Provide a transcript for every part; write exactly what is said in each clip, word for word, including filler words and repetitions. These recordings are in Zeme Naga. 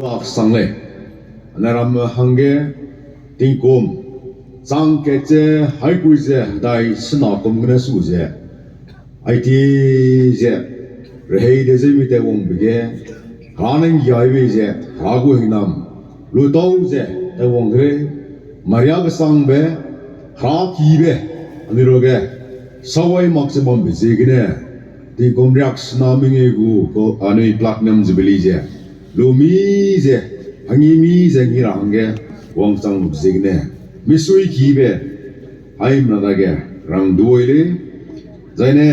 Ga sang lei. Anai ramme hangge tingkum chang kat ze haikui ze hedai sena kum gene su ze, aiti ze rehei de ze mi taiwangbe ge, Hera ne nggiaibe ze, Hera gu hingnam lutau ze taiwang de lei. Maria kesangbe, Hera kibe, anui ruage sawai mak ze bambe ziegene, tingkum riaksena mengeu gu, anui Platinum Jubilee ze lu mi ze, hangî mi ze nggi ra hangge wangchang lu ziegene, misui kibe, haimena dage rang duai lei. Zaine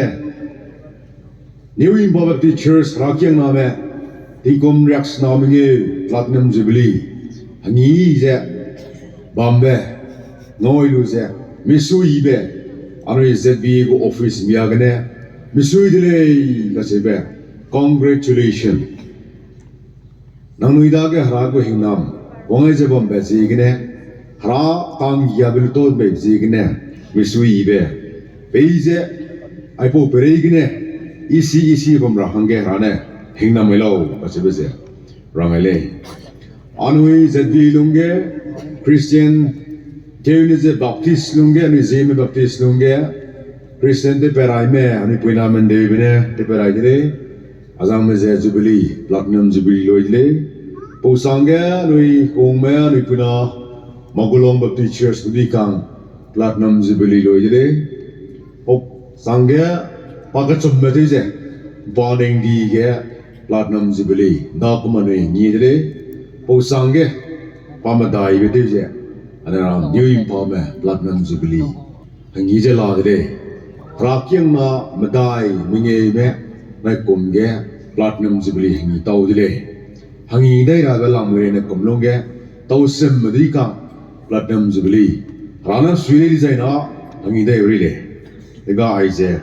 New Imphal Baptist Church herakiangname tingkum riaksena mengeu Platinum Jubilee hangî ze bambe ngau lu ze, misuibe, anui Z B A gu office mia gene misui de lei kacheube, congratulation. Nangnui dage Hera gu hingnam wang ai ze bambe ziegene, Hera ka'nggiabe lutau be ziegene, misuibe, peize aipau peirei gene, isi isi bam ra hangge Hera ne hingnam mai lau kacheube ze rang ai lei. Anui Z B A lungge Christian, teune ze Baptist lungge, anui Zeme Baptist lungge Christian tewpat raime, anui puiname ndeube ne tewpat rai de lei. Azangme ze Jubilee, Platinum Jubilee lui de lei. Pau sangge anui kungme, anui puina Magulong Baptist Church Hudikang Platinum Jubilee lui de lei. Pau sangge pa kechumme tew ze, pa ningdi ge Platinum Jubilee da kum anui nggie de lei. Pau sangge pa medaibe tew ze, anai ram New Imphal me Platinum Jubilee hangî ze la de lei. Herakiangna medai mengeume naikum ge Platinum Jubilee hangî tau de lei. Hangî dai rabe lamui rei naikum lungge tau semme di kang Platinum Jubilee Hera ne sui lei dizai na hangî dai rei lei. Ega aize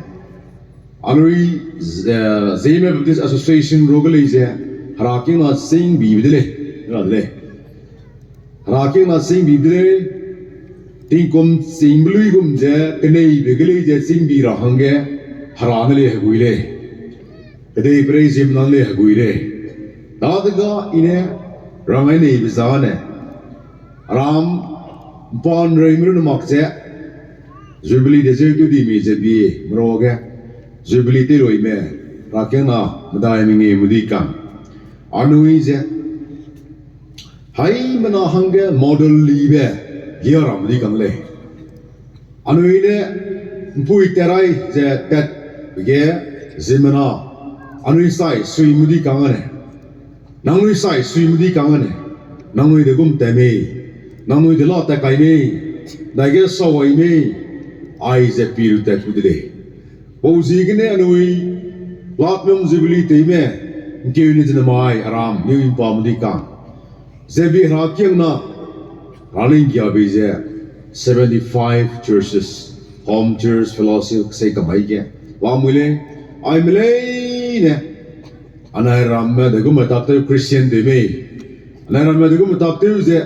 anui, eh, Zeme Baptist Association ruage lei ze, Herakiangna singbibe de lei, ra de lei. Herakiangna singbibe de lei, tingkum singbe luigum ze, keneibe ge lei ze singbi ra hangge, Hera ne lei hegui lei. Kedeiperei ziemmena ne lei hegui lei. Dadege i ne rang ai neibe zane, aram ’mpan reime runne mak ze, Jubilee dezeu tew di mi ze bi, meruage, Jubilee teiluime, Herakiangna medai mengeu me di kang. Anui ze, haimena hangge model libe, lia ramme di kang lei. Anui ne, ’mpui tat rai ze tatbe ge, ziemmena, anui sai suime di kang ane. Nangnui sai suime di kang ane. Nangnui degum tat mei. Nangnui de la tat kai mei. Daige sawai mei. Aize pi lu tat ku de lei. Pau ziegene anui, Platinum Jubilee teime, ’ngkeune zene mai aram, New Imphal me di kang. Ze bi Herakiangna, Hera ne ’nggiabe ze, seventy-five churches, home church, fellowship, sei kamai ge. Lamui lei, aime leine, anai ramme degum metaktew Christian tew mei. Anai ramme degum metaktew ze,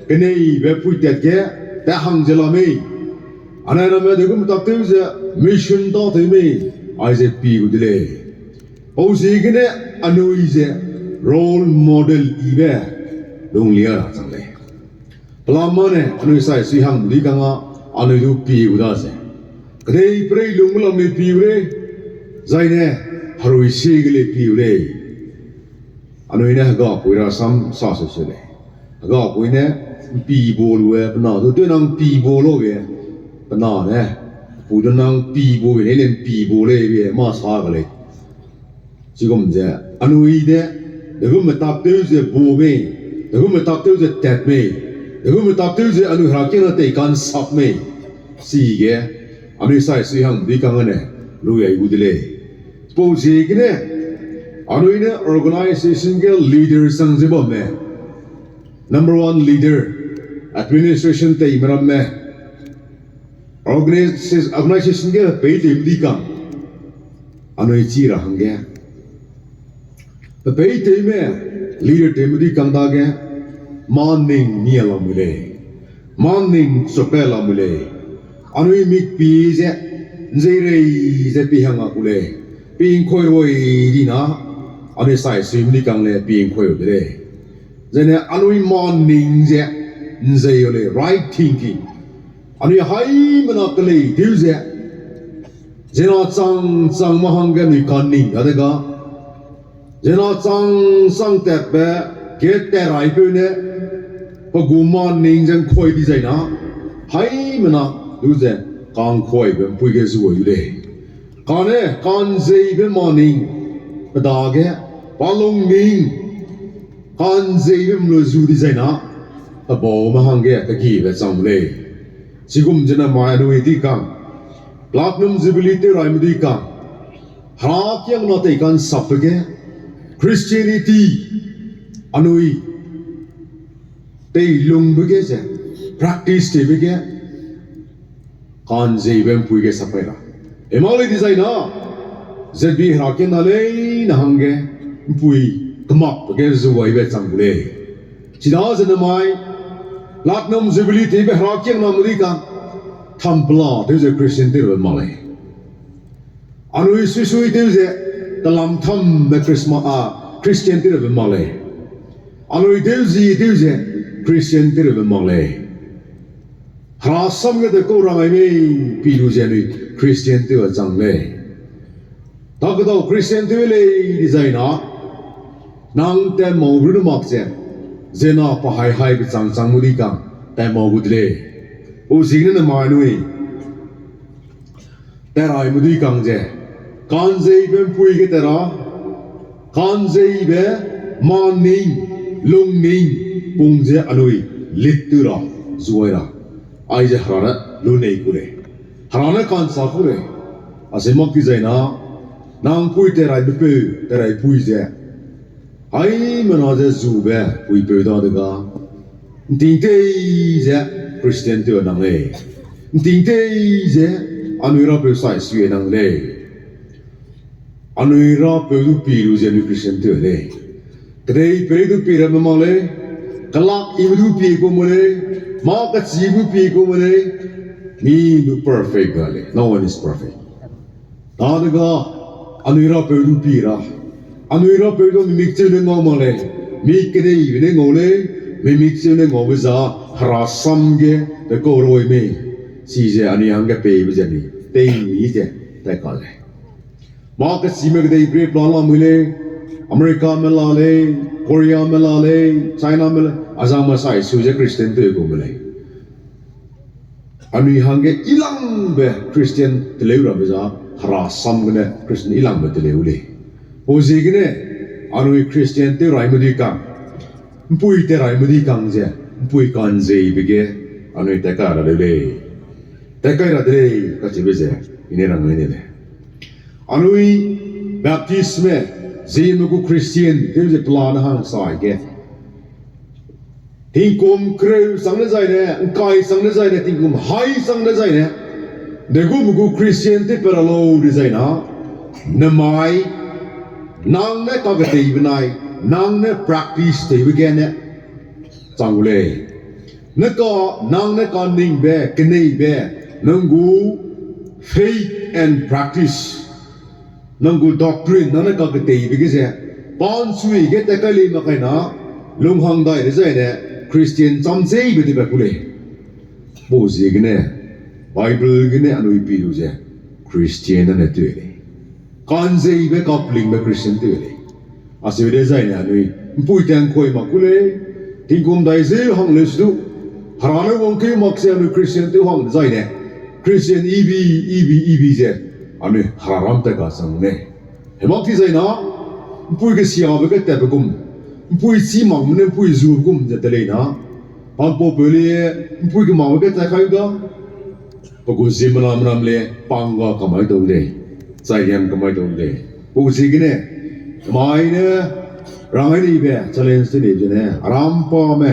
keneibe puitat ge, tat hang ze la mei. Anai ramme degum metaktew ze, mission tâtew mei. Aize pi gu de lei. Pau ziegene anui ze role model yibe lunglia ra chang lei. Pelamane anui sai sui hang di kanga anui du pi gu da ze, kedeiperei lung lam lei pi gu lei, zaine herui sie ge lei pi gu lei. Anui ne hegapui rasam sa se se lei. Hegapui ne ’mpi bo lu e, pe na du tew nang ’mpi bo lu e, pe na ne, pui du nang ’mpi bo e, ne le ’mpi bo lei be, mâ sa ge lei. Chigum ze, anui de, degum metaktew ze bo mei, degum metaktew ze tat mei, degum metaktew ze anui Herakiangna tei ka'nsap mei, chige, anui sai sui hang di kangane, lui ai gu de lei. Pau ziegene, anui ne organization ge leader sang ze bamme, number one leader, administration teime ramme, organization, organization ge peitew di kang, anui chi ra hangge, pe peitewme, leader tewme di kang dage, mâ ning nia lamui lei, mâ ning chukpat lamui lei, anui mikpi ze, ’nzeirei ze pi hang a ku lei, pi ’ngkhuirui di na, anui sai suime di kang le pi ’ngkhuirui de lei. Zene anui maning ze nzei lei, right thinking. Anui haimena kelei tew ze, zena chang changme hangge anui kaning dadege, zena chang chang tatbe ge tat raipeu ne, pe gu maning ze ngkui dizai na, haimena du ze kangkuibe mpui ge zuai lei. Kane kanzeibe maning, pe dage, pa lungning, kanzeibe mlu zu dizai na, pe baume hangge kegibe chang lei. Chigum zene mai anui dui kang, Platinum Jubilee tew raime dui kang, herakiangna tei kansapbe ge, Christianity, anui teilungbe ge ze, practice tewbe ge, kanzeibe mpui ge sap kai ra. Hema lei dizai na, zet bi herakiangna leine hangge, mpui kemakbe ge zuaibe chang gu lei. Chidaze nemai, Platinum Jubilee tewbe herakiangname dui kang, thampela tew ze Christian tew rabe mak lei. Anui suisui tew ze, kelam thamme Christmas a, Christian tew rabe mak lei. Anui tew zi tew ze, Christian tew rabe mak lei. Hera sam ge de kau rangai mei, pi lu ze anui Christian tew a chang lei. Takadau Christian tew lei dizai na, nang tat mau ru ne mak ze, zena pa hai haibe chang chang mu dui kang, tat mau gu de lei. Pau ziegene nemai anui tat raime dui kang ze, kanzeibe mpui ge tat ra, kanzeibe maning, lungning, pung ze anui lit tew ra, zuai ra, aize Hera ne lunei ku lei, Hera ne kansa ku lei. Ache mak dizai na, nang pui tat raibe peu, tat rai pui ze, haimena ze zube puipeu dadege, nting tei ze Christian tew nang lei. Nting tei ze anui rapeu sai sui nang lei. Anui rapeu du pi lu ze anui Christian tew lei. Kedei pei du pi rabe mak lei. Kelak ibe du pi ku me lei. Mâ kechî du pi ku me lei. Mi du perfect ga lei. No one is perfect. Dadege, anui rapeu du pi ra, anui rapeu du mimik cheu ne ngau mak lei, mi kedeibe ne ngau lei, mimik cheu ne ngaube za, Hera sam ge pe kau roi mei, chize anui hangge peibe ze anui tei mi ze tat ka lei. Mâ kechîme kedei pei pla la mui lei, Americame la lei, Koreame la lei, Chiname la, azangme sai sui ze Christian tew ku me lei. Anui hangge ilangbe Christian teleu rabe za, Hera sam gene Christian ilangbe teleu lei. Pau ziegene, anui Christian tew raime dui kang, mpui tat raime dui kang ze, mpui kanzeibe ge, anui tat kai ra leu lei. Tat kai ra de lei kacheube ze, i ne rang ne lei. Anui Baptistme, ziemme gu Christian tew ze pelane hang sai ge, tingkum kereu chang dezaine, ngkai chang dezaine, tingkum hai chang dezaine, degum gu Christian tew pe ra lau dezai na, nemai, nang ne kaketei benai, nang ne practice tewbe gene chang gu lei. Ne ka, nang ne kaningbe, keneibe, nang gu faith and practice, nang gu doctrine, nang ne kaketeibe ge ze, pa ’nsui ge tat kai lei mak kai na, lunghang dai dezaine, Christian cham cheibe tewbe ku lei. Pau ziegene, Bible gene anui pi lu ze, Christian ne tew lei. Kanzeibe kapelingbe Christian tew lei. Acheu dezaine anui, ’mpui tat ’ngkui mak ku lei, tingkum dai zeu hang leu se du, Hera ne wangkeu mak ze anui Christian tew hang dezaine, Christian ibi, ibi, ibi ze, anui Hera ram tat kachang lei. Hemak ti zai na, ’mpui kesiabe ge tatbe gum, ’mpui chî makme ne ’mpui zube gum ze te lei na, pa ’mpaupeu le, ’mpui kemakbe ge tat kai da, pe gu ziemmename ram le, pangga kamai dau lei, chai riam kamai dau lei. Pau ziegene, mai ne, rang ai nibe challenge te ni zene, aram pame,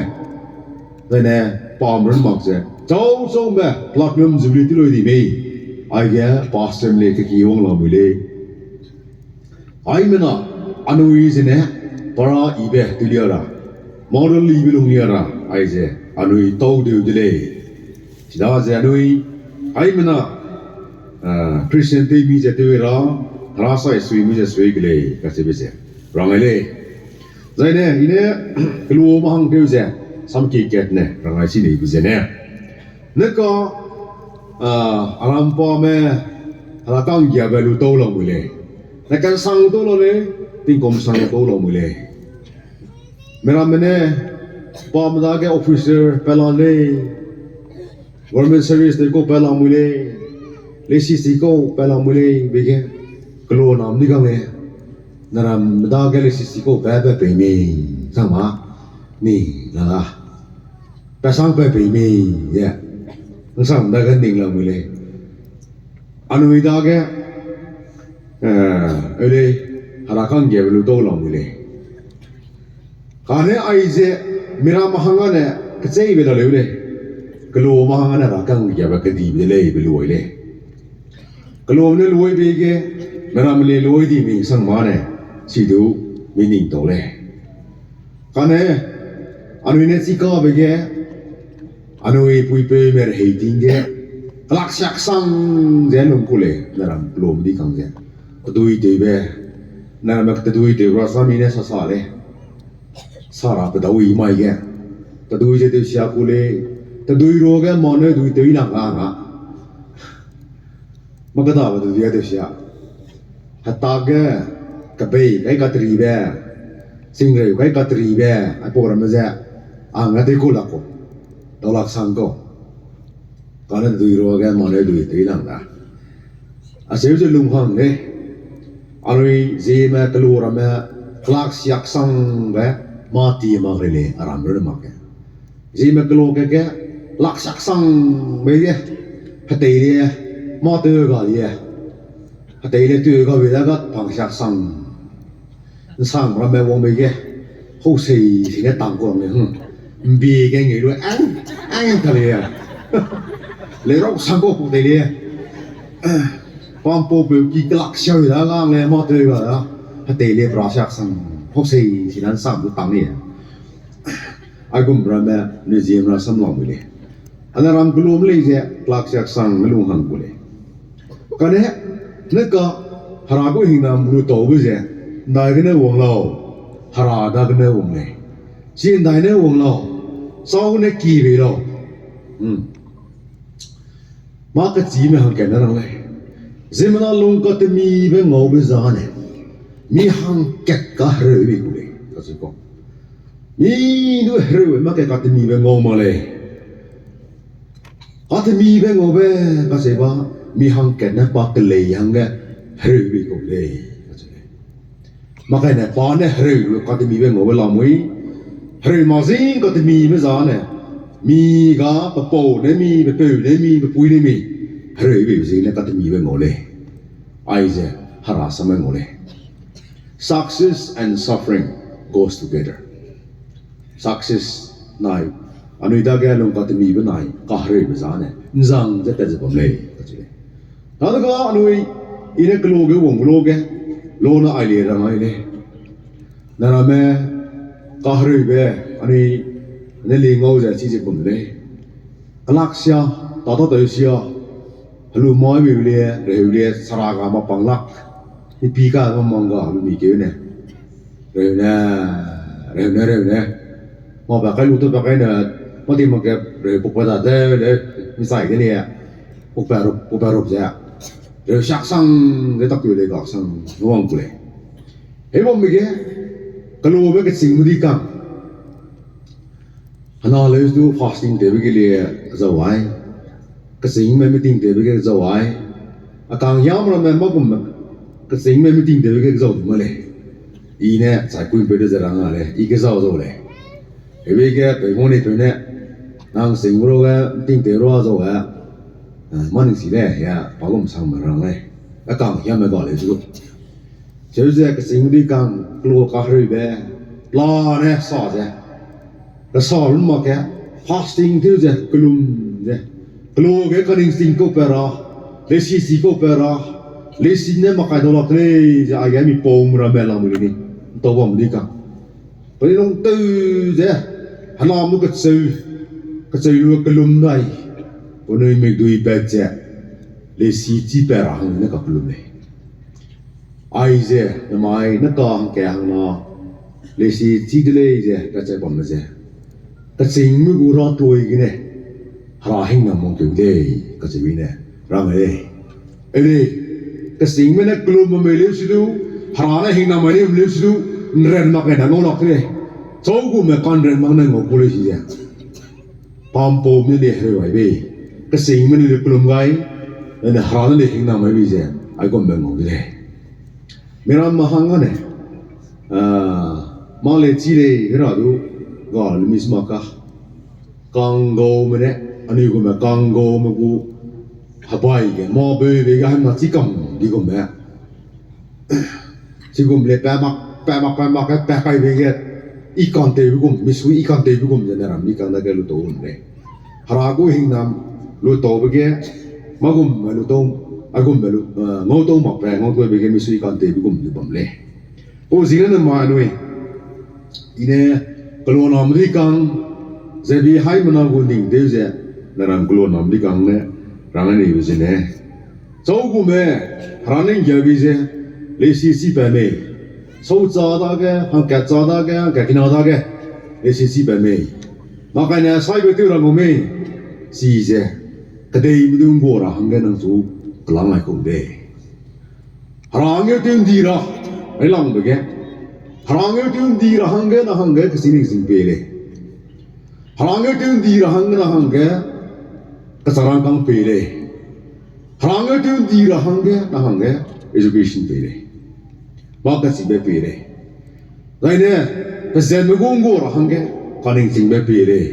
zene, pam run mak ze, chau chaume, platinum jubilee tew lui di mei, aige pastorme le keki wang lamui lei. Aimena, anui zene, para ibe tew lia ra, moral ibe lung lia ra, aize, anui tau deu de lei. Chidaze anui, aimena, Christian tew mi ze tew ra, Hera sai sui mi ze sui ke lei, kacheube ze, rang ai lei. Zaine, i ne kelume hang tew ze, samki kat ne, rangai chi neibe zene. Ne ka, a, arampame, hera ka'nggiabe lu tau lamui lei. Ne kansang lu tau la lei, tingkum sang lu tau lamui lei. Miramme ne, pame dage officer pa la lei, government service tew kau pa lamui lei, leisi si kau pa lamui lei, be ge, kelu nam di kang lei, ne ramme dage leisi si kau pa pe pei mei, sang ma, ni, la, pa sang pa pei mei, ze, nsang dage ning lamui lei. Anui dage, eh, eu lei, hera ka'nggiabe lu tau lamui lei. Kane aize, miramme hang ane, kecheibe la leu lei. Kelume hang ane hera ka'nggiabe kedibe de lei be luai lei. Kelume ne luai be ge, miramme le luai di mi sang ma ne, sidu mi ning tau lei. Kane, anui ne chikabe ge, anui puipeume rehei ting ge, kelaksiaksang ze lung ku lei, ne ram kelume di kang ze. Tedui tewbe, ne ramme tedui tew ra sami ne sasa lei. Sara pedau i mai ge. Tedui ze tew sia ku lei, tedui ruage mane dui tew i lang ga nga. Mâ kedabe tedui a tew sia. Hetak ge, kebei kai kateribe, chingreu kai kateribe, aipau ramme ze, a nga tew ku lak kau. Daulaksang kau. Kane tedui ruage mane dui tew i lang da. Acheu ze lung hang lei. Anui Zeme kelu ramme, kelaksiaksangbe, mâ ti mak rei lei, aram runne mak ge. Zeme kelu ke ge, kelaksiaksangbe ge, hetei le, mâ tew ga lie. Hetei le tew ga be da ga pangsiaksang. Nsang ramme wangbe ge, hau sei sei ne tang ku rang lei, hmm. Mbi ge ngei lu, ang, ang ta lei. Lei rau sang kau pu tei lei. Pampau peu ki kelaksiau da lang lei, mâ tew ga da. Hetei le prasiaksang, hau sei sei ne nsang du tang lei. Aigum ramme, ne Zeme rasam lamui lei. Ane ram kelume lei ze, kelaksiaksang ne lung hang ku lei. Kane, ne ka, hera gu hingnam lu taube ze, ndai gene wang lau, hera dagene wang lei. Chi ndai ne wang lau, sau ne ki bei lau. Hmm. Mâ kechîme hangkat ne rang lei. Ziemmena lung katemibe ngaube zane, mi hangkat kahereu bei ku lei, kacheu kau. Mi du hereu mâ ke katemibe ngau mak lei. Katemibe ngaube kacheu ba, mi hangkat ne pa kelei hangge hereu bei kau lei, kacheu lei. Mâ kai ne pa ne hereu lu katemibe ngaube lamui. Hereu mak zing katemibe zane, mi ga pepau ne mi, pepeu ne mi, pepui ne mi, hereu beibe ziegene katemibe ngau lei. Aize, hera samme ngau lei. Success and suffering goes together. Success nai, anui dage lung katemibe nai, kahereube zane, nzang ze tat ze bam lei, kacheu lei. Dadega anui, i ne kelu ge wang lu ge, lu ne ai le rang ai lei. Ne ramme, kahereube, anui, ne li ngau ze chi ze bam lei. Kelaksia, tâ tâ tewsia, helu mai beibe le, reheu le, sara ga mâ pang lak, mipi ka mâ mang ga, helu mi keu ne. Reheu ne, reheu ne, reheu ne. Mâ pa kai lu tew pa kai ne, mâ ting mak ge reheu puk pa da tew le, mi chai de le, puk pa rup, puk pa rup ze. Reheu siaksang, ze tak tew lei gaksang, wang ku lei. Hei bambe ge, kelube kechîngme di kang. Hena leu du fasting tewbe ge le zau ai. Kechîngme meeting tewbe ge zau ai. A kang hiam ramme mâ gum kechîngme meeting tewbe ge zau du ma lei. I ne chai kuipeu de ze rang a lei, i ge zau zau lei. Hebe ge peu mâ ne peu ne, nang chîngme ru ge meeting tew ra zau e, mâ ning si lei, ya, pa gum sangme rang lei. A kang hiamme ga leu du. Cheu ze kechîngme di kang, kelu kahereube, la ne sa ze. Kesa lu mak ge, fasting tew ze, kelum ze. Kelu ge kaning sing kau pa ra, leisi si kau pa ra, leisi ne makai dau lak lei ze aige mi pau ramme lamui lei ni, ntau bam di kang. Peli lung tew ze, hena mu kecheu, kecheu lu kelum dai, penui mikdui pat ze, leisi chi pa ra hang ne kakellum lei. Aize, namai ne ka hangke hang na, Leisi chi de lei ze kacheu bamme ze, kechîngme gu ra toi gene, Hera hingnam wangkeu de lei, kacheube ne rang lei. Elei, kechîngme ne kelum bam mei leusi du, Hera ne hingnam mai lei bam leusi du, ’nran mak gai na ngau lak de lei. Châugume ka'nran mak ne ngau ku lei si ze, pampaube ne lei hereu gai bei, kechîngme ne lei kelum gai, ane Hera ne lei hingnam mai bei ze, aigumbe ngau de lei. Miramme hang ane, mâ lei chi lei Hera du, ga lumi sma ka. Kanggaume ne, anui gume kanggaume gu, hebai ge, mâ beube ge haimna chî kam di gume. Chigum lei pa mak, pa mak, pa mak, pa kaibe ge, i kantewbe gum, misui i kantewbe gum ze ne ram mi kang dage lutau gum lei. Hera gu hingnam lutaube ge, mâ gum, aigumbe lu, ngautau makbe, ngautau be ge misui i kantewbe gum ze bam lei. Pau ziegene ne ma anui, i ne keluaname dui kang, zebi haimena gu ning tew ze, ne rang keluaname dui kang ne, rang anibe zene. Châugume, Hera ne ’nggiabe ze, leisi chi pa mei. Sâu cha dage, hangkat cha dage, hangkat kina dage, leisi chi pa mei. Makaine saibe tew ra ngau mei. Chize, kedeime du ’nggua ra hangge nang chu kelang ai kau de. Hera ngeu tew ’ndi ra, railangbe ge. Hera ngeu tew ’ndi ra hangge na hangge kechîngning ching pei lei. Hera ngeu tew ’ndi ra hangge na hangge kecharangkâng pei lei. Hera ngeu tew ’ndi ra hangge na hangge education pei lei. Mâ kachibe pei lei. Zaine, pezatme gu ’nggua ra hangge kaningchingbe pei lei.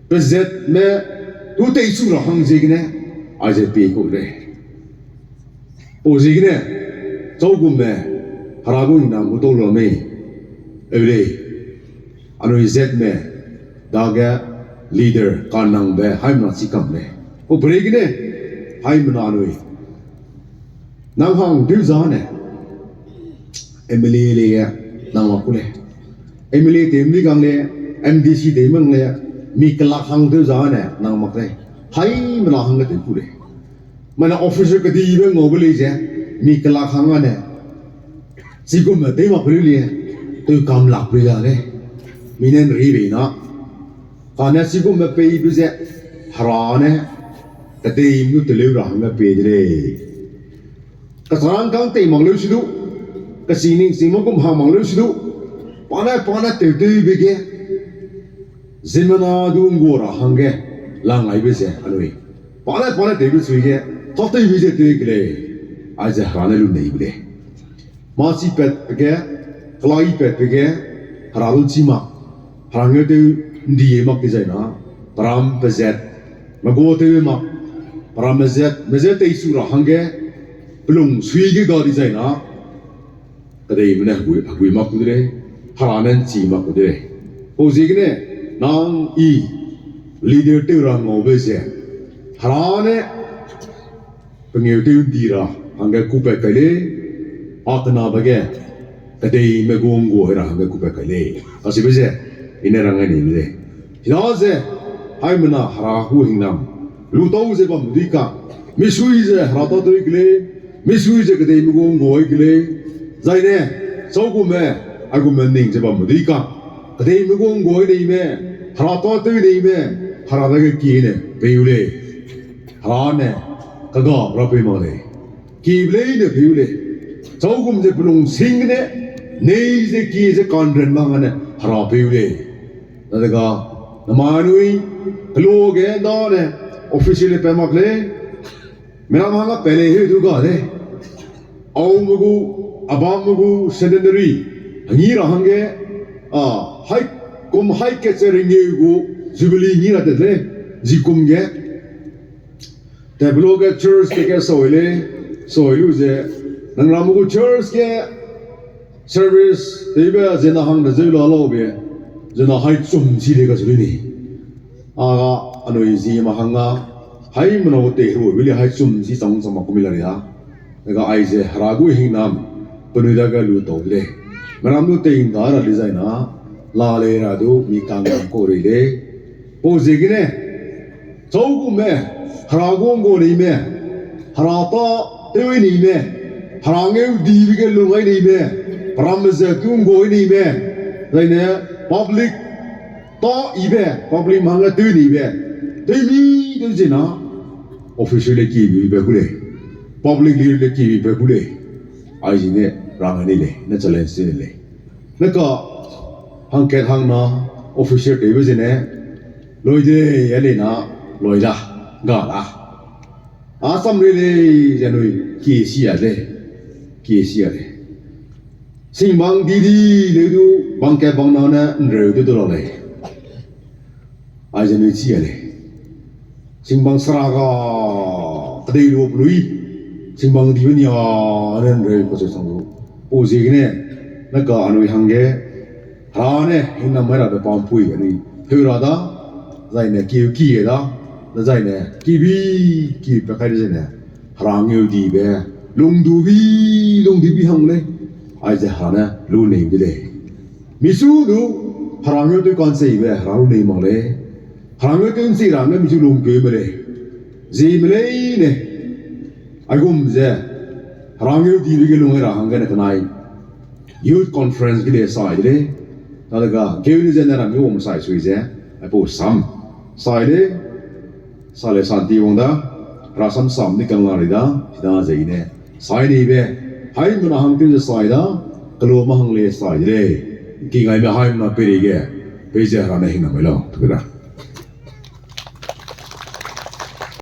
Pezatme du teichu ra hang ziegene, aize pei kau lei. Pau ziegene, châugume, Hera gu hingnam gu tau la mei, eu lei, anui zatme, dage leader kanangbe haimena chî kam lei. Pau pereigene, haimena anui nang hang tew zane, MLA lei, nang mak ku lei. MLA tew mi kang lei, MDC tew mang lei, mi kelak hang tew zane, nang mak lei. Haimena hangge tew ku lei. Mane officer kedibe ngaube lei ze, mi kelak hang ane, chigumme tew mak pe lu lei, tew kam lak pe lu la lei. Mi ne ’nri bei na. Kane chigumme peibe ze, Hera ne, kedeime du teleu ra hangge pei de lei. Kecharangkâng tei mak leu si du, kechîngning ching mak gum hang mak leu si du, pa ne pa ne tewtewbe ge, ziemmena du ’nggua ra hangge, lang aibe ze anui. Pa ne pa ne tewbe chui ge, tâtewbe ze tew ke lei, aize Hera ne lu neibe lei. Mâ chipatbe ge, kelai patbe ge, Hera du chî mak, Hera ngeu tew ’ndi mak dizai na, peram pezat, megua tew mak, peram mezat, mezat teichu ra hangge, pelung sui ge ga dizai na, kedeime ne hegui, hegui mak ku de lei, Hera ne ’nchi mak ku de lei. Pau ziegene, nang i leader tew ra ngaube ze, Hera ne, pengeu tew ’ndi ra hangge kupat kai lei, a kenabe ge, kedeime gu ’nggua ra hangge kupat kai lei. Kacheube ze, i ne rang ai ni de lei. Chidaze, haimena Hera gu hingnam lutau ze bam dui ka, misui ze Hera tâtew ke lei, misui ze kedeime gu ’nggua ke lei, zaine, châugume, aigumme ning ze bam dui ka, kedeime gu ’nggua neime, Hera tâtew neime, Hera dage kiene peu lei. Hera ne, kega rapeu mak lei. Kiebe leine peu lei. Châugum ze pelung sing gene, nei ze kie ze ka'nran mak gene Hera peu lei. Dadega, namai nui, keloa ge dane, official le pa mak lei. Miram hangge pa lei heu du ga lei. Aume gu, abamme gu centenary, hengî ra hangge, a, hai, kum hai kat ze rengeu gu jubilee ngî ra tat lei, zi kum ge. Tabelo ge church te ge soi lei, soi lu ze, nangramme gu church ge service tewbe zena hang de zeu la laube, zena hai chum chi lei kacheu lei ni. A ga anui zi ma hang ga, haimena gu tei heruibe lei hai chum chi chang chang mak ku mi la ria. Dega aize Hera gu hingnam, penui dage lu tau de lei. Miram du tei ’nda ra lei zai na, la lei ra du mi kang kang kau rei lei. Pau ziegene, châugume, Hera gu ’nggua neime, Hera tâtew neime, Hera ngeu dibe ge lung ai neime, peramme ze tu ’nggua neime, Zaine public ta ibe, public mangge tew nibe, tew mi tew zena, officer le kibibe gu lei, public leader le kibibe gu lei, aizene rang ni lei, ne challenge ni lei. Ne ka hangkat hangna officer tewbe zene, loi de, a lei na, loi da, ga da. A samrei lei, ze anui, kie si a lei, kie si a lei. Singbang di di leu du, bangkat bang na ne nreu tew du la lei. Aize anui chi a lei. Singbang sera ga, kedei lu pelui. Singbang dibe nia, ne nreu kacheu sang lu. Pau ziegene, ne ka anui hangge, Hera ne, hingnam mai rabe pampui anui heu ra da, zaine kiu ki da, dezaine kibi, kiu pe kai dezaine, Hera ngeu dibe, lungdubi, lungdubi hang lei, aize Hera ne lu nei de lei. Michu du, Hera ngeu tew kanseibe, Hera lu nei mak lei. Hera ngeu tew nsi ra ne michu lungkeume lei. Zime leine, aigum ze, Hera ngeu dibe ge lung ra hanggene kenai Youth Conference ge le sai de lei. Dadege, geu ne ze ne Hera ngeu wang sai sui ze, aipau sam sai lei, sa le santi wang da, Hera sam sam di kang la rei da, chida ze i ne, sai neibe, haimena hangtew ze sai da, keluame hang le sai de lei, kingaime haimena peireige, peize Hera ne hingnam mai lau, tu da.